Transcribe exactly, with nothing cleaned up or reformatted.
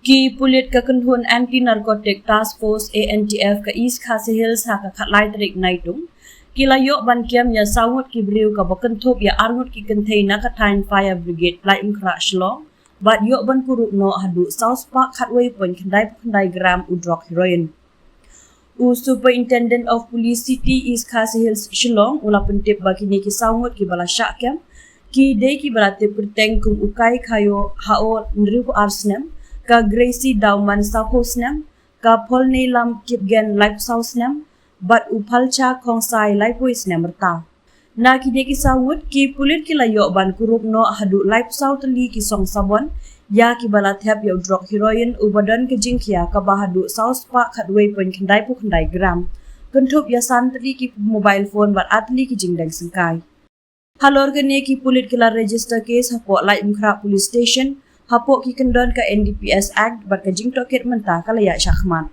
Ki pulit ka kynhun Anti Narcotic Task Force, A N T F, ka East Khasi Hills ha ka khatlai tarik Naitung ki la ïoh ban kem ïa saw ngut ki briew, kaba kynthup ïa ar ngut ki kynthei na ka thaiñ Fire Brigade Laitumkhrah Shillong, bad ïoh ban kurup noh haduh saw spah khatwei point khyndai phew khyndai gram u drok heroin. U Superintendent of Police City East Khasi Hills Shillong u la pyntip ba kine ki saw ngut kiba la shah kem ki dei kiba la tip kyrteng kum u Kai Khayo Hao hynriew phew ar snem, ka Gracie Dawman saw phew snem, ka Pholneilam Kipgen laiphew saw snem, bad u Phalcha Khongsai laiphew snem rta. Na kine ki saw ngut, ki pulit ki la ïoh ban kurup noh haduh laiphew saw tylli ki song sabon ïa kiba la thep ïa u drok heroin uba don ka jingkhia kaba haduh saw spah khatwei point khyndai phew khyndai gram, kynthup ïa san tylli ki mobile phone bad ar tylli ki jingdeng syngkai. Halor kane, ki pulit ki la register case hapoh Laitumkhrah Police Station hapoh ki kyndon ka N D P S Act bad ka jingtohkit mynta ka la ïaid shakhmat.